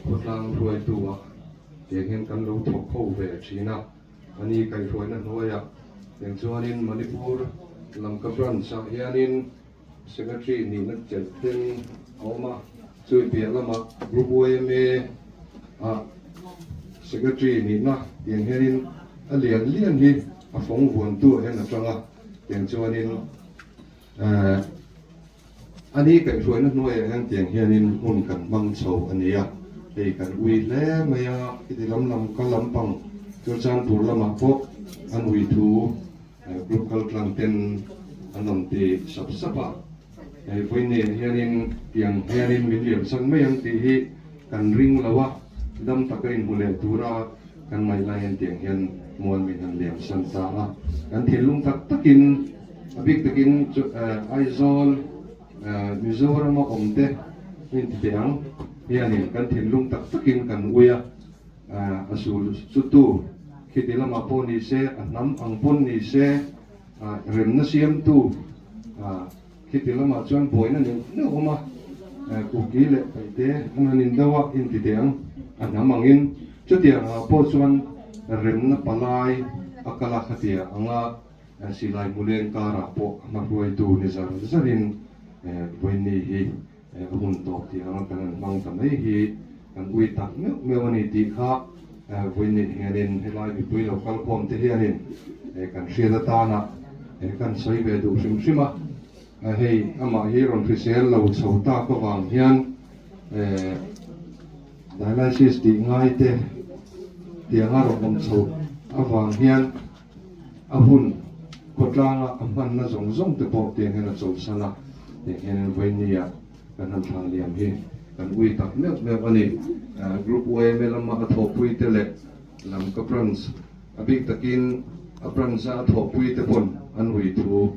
khawtlang hruaitu ah tiang hian kan lo thawk ho ve thin a, a ni kaihhruaina hnuaiah tiang chuanin Manipur Lamka branch ah hianin Secretary nihna chelh ten a awm a, chui piah lamah Group yma ah Secretary nihna tiang hianin a lian lian hi a fawng vuantu ah hian a tang a, tiang chuanin eh a ni kaihhruaina hnuaiah hian tiang hianin hmun kan hmang chho a ni a, hei kan ui hle mai a, heti lam lam ka lampang Churachandpur lamah pawh an ui thu. Group kal tlang ten an rawn ti sap sap a, hei vawiin hianin tiang hianin min liam sak mai ang tih hi kan ring lo a, dam taka inhmu leh tura kan ngaih lai hian tiang hian mual min han liam san ta a, kan thinlung tak takin a bik takin Aizawl Mizorama awm te min ti teh ang hianin kan thinlung tak takin kan ui a. A sul chutu khiti lamah pawh ni se, a hnam ang pawn ni se, remna siamtu khiti lamah chuan buaina neuh neuh awm a, kuki leh paihte an han indo a, inti teh ang, a hnam angin. Chutiang ah pawh chuan remna palai a kal a khatia anga silai muleng karah pawh a hmahruaitu ni zar zarin vawiini hi A hun tawp tih anga kan han hmang ta mai hi kan ui tak meuh meuh a ni tih kha vawiin hianin helai mipui lo kal khawm te hianin kan hriat atana kan sawi ve duh hrim hrim a. Hei amah hi rawn hrisel lo chho tak avang hian dialysis tih ngai te tianga rawn awm chho avang hian a hun khawtlanga a hmanna zawng zawng te pawh tiang hian a chawlhsan a, tiang hianin vawinia kan han thlah liam hi kan ui tak meuh meuh a ni. Group yma lama a thawhpui te leh Lamka branch a bik takin a branch a a thawhpui te pawn an ui thu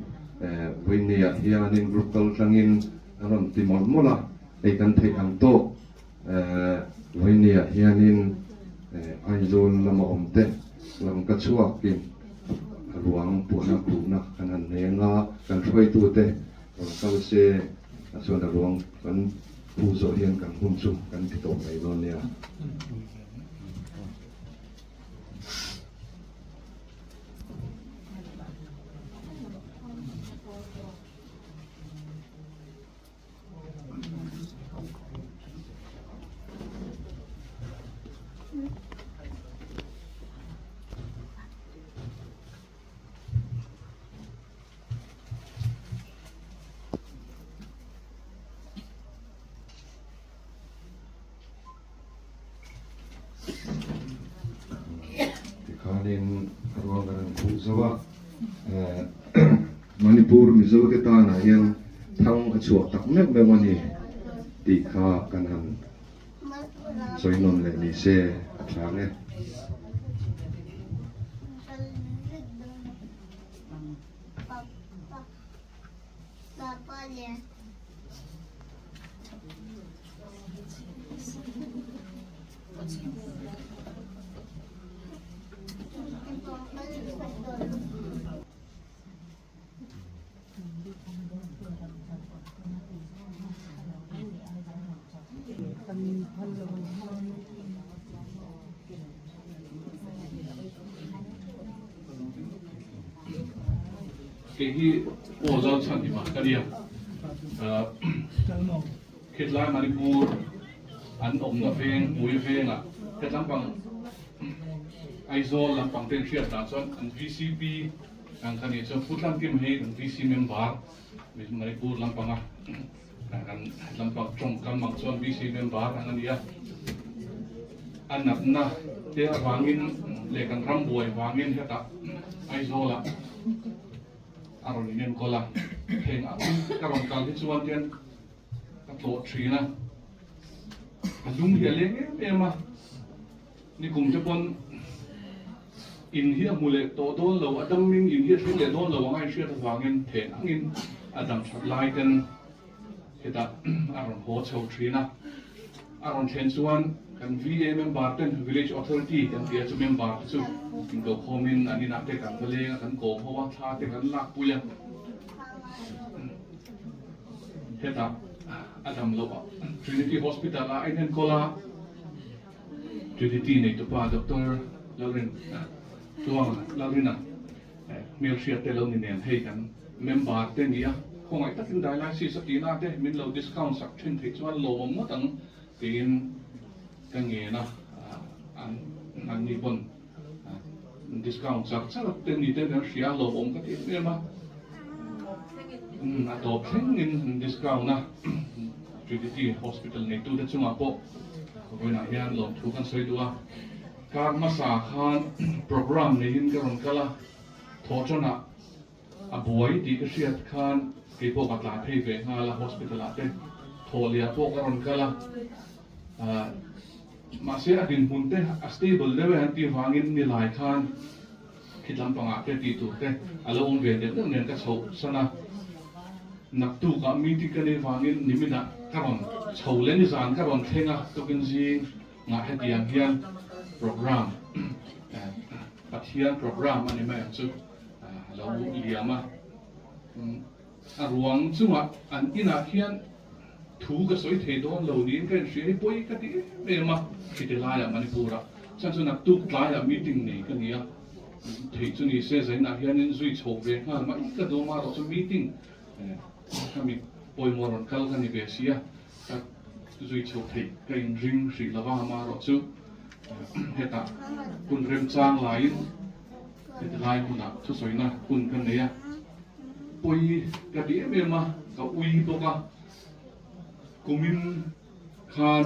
vawinia hianin group kal tlangin an rawn ti mawlh mawlh a, hei kan theih ang tawk. Vawinia hianin Aizawl lama awmte lam ka chhuakin ruang puahna khuhna kan han nei anga kan hruaitute rawn kal se a chuan a ruang kan phu zawh hian kan hun chu kan ti tawh mai dawn nia. Tikhanin ruang kan han khuh zo a, Manipur Mizo te tanah hian thang a chhuah tak meuh meuh a ni tih kha kan han sawi nawn leh ni se a tha nge. Kei hi aw zau chhan ni mah ka nia. Khitlai Manipur an awmna veng Pui vengah hetlam pang Aizawl lampang te an hriat dan chuan an VCP ang kha nih chuan Putlang Kim hi kan VC member Manipur lampanga kan lampang tawngkam ang chuan VC member ang a ni a. A natna te avangin leh kan ram buai vangin hetah Aizawlah a rawn inenkawl a, heng ka rawn kal hi chuan hian ka tlawh thin a, ka lung hi a leng em em a, nikum te pawn in hi a hmu leh tawh dawn lo, a daming in hi a thleng leh dawn lo ang a inhriat avangin theh angin a dam that lai ten hetah a rawn haw chho thin a, a rawn thlen chuan kan VA member ten Village Authority kan tih a chu member te chu inkokhawmin an inah te kan va leng a, kan kawm ho a, thla te kan lakpui a. Hetah. a dam loh a Trinity Hospital ah a inenkawl a, Trinity neitupa Doctor Lalrin Tluanga Lalrina hmelhriat te lo ni nen hei kan member te nia khawngaih takin dialysis a tihna te min lo discount sak thin theih chuan lawmawm ngawt ang tiin ka ngen a, an an ni pawn discount char char te ni te kan hria a lawmawm ka ti em em a, a tawp thlengin discount a Trinity Hospital neitute chungah pawh vawiinah hian lawmthu kan sawi duh a. Kar hmasa khan programme neiin ka rawn kal a, thawhṭanah a buai tih ka hriat khan kei pawh ka tlan phei ve nghal a, hospital ah te thawhliah pawh ka rawn kal a, ah mahse a dinhmun te a stable deuh e an tih vangin nilai khan khit lampangah te tih tur te a lo awm ve deuh deuh nen ka chhoh san a, naktukah meeting ka neih vangin niminah ka rawn chho leh nizan ka rawn thleng a, tukin zing. Ngah hetiang hian program Pathian program a ni mai ang chu a lo liam a. A ruang chungah an inah hian thu ka sawi thei dawn lo niin ka inhria hi pawi ka ti em em a, khiti laiah Manipur-ah chuan chu naktuk tlaiah meeting nei ka ni a, theih chu ni se zainah hianin zui chho ve nghal mai ka duh a, amaherawhchu meeting khami pawimawh rawn kal ka ni ve si a. Ka zui chho theih ka inring hrih lo va, amaherawhchu hetah hun remchang laiin heti lai hmunah thusawina hun ka nei a, pawi ka ti em em a, ka ui bawk a, kumin khan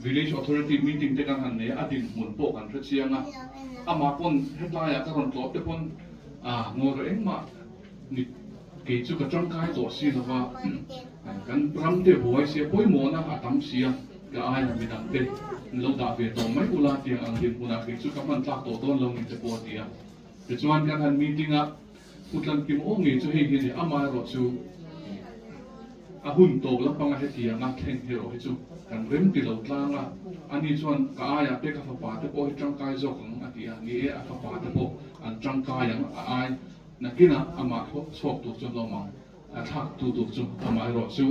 Village Authority meeting te kan han nei a, a dinhmun pawh kan hre chiang a, amah pawn hetlaiah ka rawn tlawh te pawn a ngawi rawh engmah ni kei chu ka tangkai tawh si lo va, kan ram te buai sia pawimawhna a tam sia ka aia midang te an lo dah ve tawh mai ula tiang ang dinhmunah kei chu ka hman tlak tawh dawn lo ni te pawh a ti a. Tichuan kan han meeting a, Pu Tlankim aw ngei chu hei hi a ni, amaherawhchu a hun tawp lampanga hetianga thleng erawh hi chu kan rem ti lo tlang a, ani chuan ka aiah te ka fapa te pawh hi tangkai zawk ang a ti a, ni e a fapa te pawh an tangkai ang a ai. Nakinah amah chhuak tur chu an awm ang, a thlak tu tur chu amaherawh chu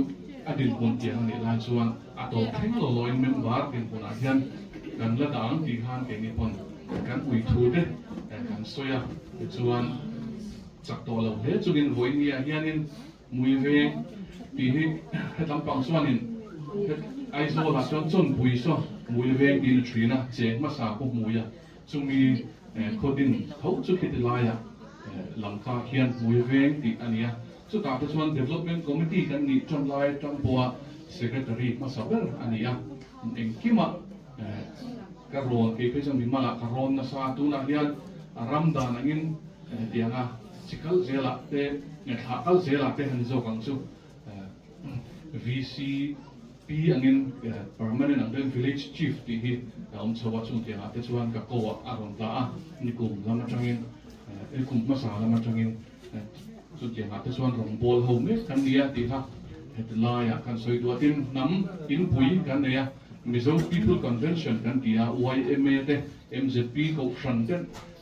a dinhmun tiang a nih lai chuan a tawp thleng lo loin member dinhmunah hian kan la dah ang tih khan keini pawn kan ui thu te kan sawi a, tichuan chak tawh lo hle chungin vawinia hianin mui veng tih hi hetlam pang chuanin Aizawlah chuan chawnpui saw mui veng tiin a thin a, cheng hmasa pawh hmui a. Chumi khawdin tho chu khiti laiah Langka hian hmui veng tih a ni a, chutah te chuan Development Committee kan nih tan lai atang pawha Secretary hmasa ber a ni a, engkimah ka rawn kei phei chuan mimalah ka rawn nasa a, tunah hian ram dan angin hetianga chi kal zelah te thlah kal zelah te han zawk ang chu. VCP angin permanent ang deuhin village chief tih hi a awm chho a, chung tiangah te chuan ka ko ah a rawn dah a, nikum lam atangin nikum hmasa lam atangin chutiangah te chuan rawngbâwl ho mek kan ni a tih kha heti laiah kan sawi duh a, tin hnam inpui kan nei a, Mizo People Convention kan ti a, yma te, MZP Kohhran te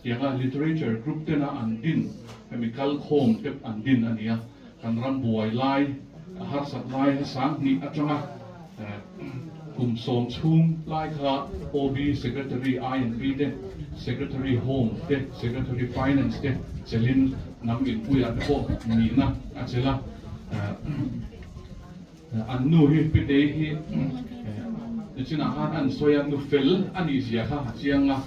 tianga literature group tena an din hemi kalkhawm te an din a ni a. Kan ram buai lai, a harsat lai a 2000 atanga kum sawm chhung lai kha OB Secretary INP te, Secretary Home te, Secretary Finance te chelin hnam inpuiah te pawh nihna a chelh a. An nu hi Pitei hi nichinah khan an sawi a, nu fel a nih zia kha a chiang a,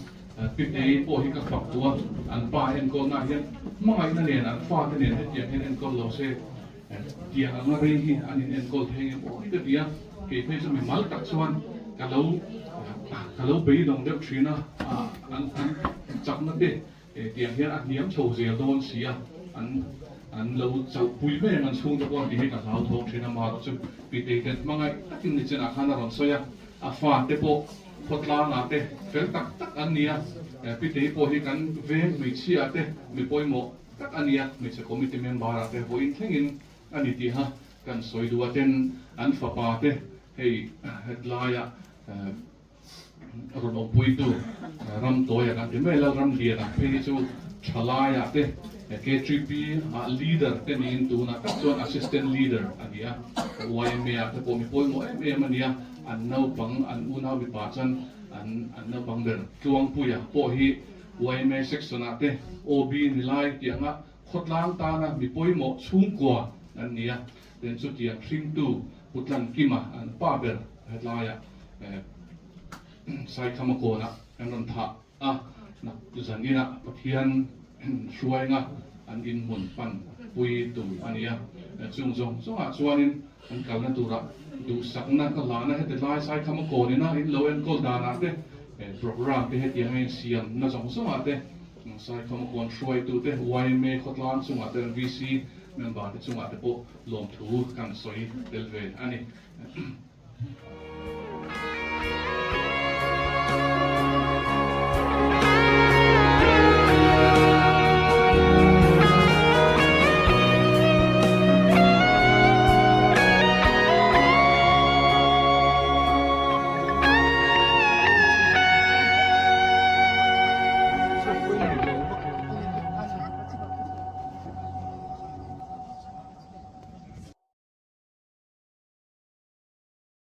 Pitei pawh hi ka fak duh a, an pa enkawlnaah hian hmangaihna nen an fate nen hetiang hian enkawl lo se tiang anga rei hi an in enkawl thei nge maw hi ka ti a, kei phei chu mimal tak chuan ka lo ka lo beidawng deuh thin a, an chakna te Tiang hian a hniam chho zel dawn si a, an an lo chauh pui mai ang an chhungte pawh an ti hi ka hlau thawk thin a, amaherawh chu Pitei ten hmangaih takin nichinah khan a rawn sawi a, a fate pawh khawtlangah te fel tak tak an ni a, Pitei pawh hi kan veng hmeichhia te mi pawimawh tak a ni a, hmeichhe committee member ah te vawiin thlengin a ni tiha kan sawi duh a, ten an fapa te hei hetlaiah Rawn awmpuitu ram tawiah kan ti mai a, Lalram lianah phei hi chu thalaiah te K3P ah leader te niin tunah tak chuan assistant leader a ni a, yma ah te pawh mi pawimawh em em a ni a, an naupang an unau mipa chuan an an naupang ber Tluangpuia pawh hi yma section ah te OB ni lai tih anga khawtlang tana mi pawimawh chhungkua an ni a, tin chutiang hringtu Pu Tlankima an pa ber hetlaiah Saikhama kawnah an rawn thah a, zaninah Pathian hruainga an inhmun pan pui tur a ni a. Chung zawng zawngah chuanin an kalna turah duhsakna ka hlana heti lai Saikhama kawnina in lo enkawl danah te, programme te hetianga insiamna zawng zawngah te, Saikhama kawn hruaitute, yma khawtlang chungah te, VC member te chungah te pawh lawmthu kan sawi tel ve a ni.